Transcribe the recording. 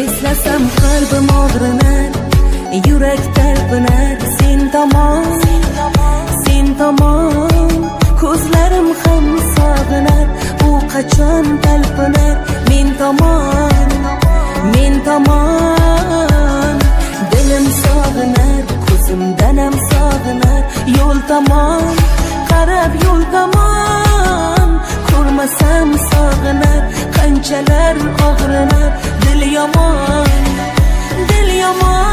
Eslasam qalbim og'rinar, yurak talpinar sen tomon, sen tomon. Ko'zlarim ham sog'inar, u qachon talpinar men tomon, men tomon. Dilim sog'inar, ko'zimdan ham sog'inar, yo'l tomon qarab, yo'l tomon. Ko'rmasam sog'inar, qanchalar og'rinar. Dil yomon, dil yomon.